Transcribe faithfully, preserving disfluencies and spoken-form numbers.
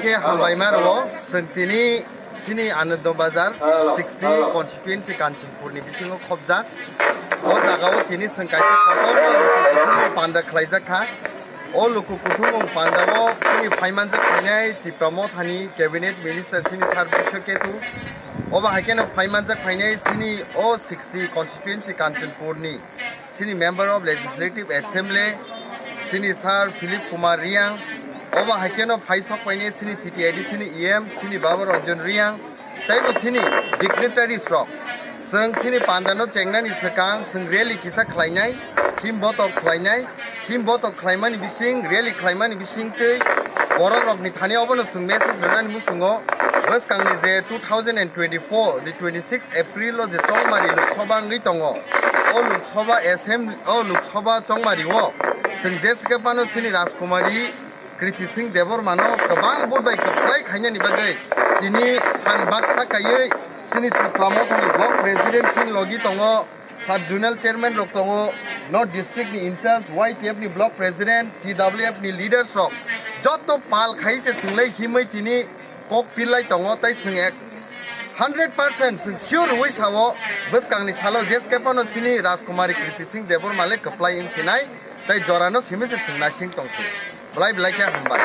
Khe hambai ma rwo, chwng tini chini Anando Bazar sixty constituency Kanchanpur ni bisingo khobjak. O jaga o tini chwng kaisa kotorma luku kuthumung panda khlaijak kha. O luku kuthumung panda o chini phaimanjak phainai Tipra Mothani cabinet minister chini Sir Biswa Ketu. Obo hai kheno phaimanjak phainai chini o sixty constituency Kanchanpur ni chini Member of Legislative Assembly, chini Sir Philip Kumar Reang, obo hai kheno phai sok paine chini T T A D C ni E M, chini Baba Ranjan Reang, teibo chini dignitaries rok. Chwng chini panda no chengnani swkang, chwng rally kisa khlainai, him botok khlainai, him botok khlaimani bising, rally khlaimani bising tei borok rokni thani obono chwng message rwnani muchungo bwskangni je two thousand and twenty-four ni twenty-six April o je Chongmari Lok Sabha wngwi tongo, o Lok Sabha Assembly, o Lok Sabha Chongmari o chwng jeskhe phano chini Rajkumari Kriti Singh Debbarma no kwbang vote bai kwplai khainani bagwi tini phan baksa kaiwi chini Tipra Mothani block president chini logi tongo, sub zonal chairman rok tongo, North district ni in charge, Y T F ni block president, T W F ni leaders rok joto pal khai se chwnglai himwi tini kok pilai tongo, tei chwng ek hundred percent chwng sure rwi sao, bwskangni salo jeskhe phano chini Rajkumari Kriti Singh Debbarma le kwplai wng sinai, tei jorano simi se chwng naising tong si. Belai belai khe hambai.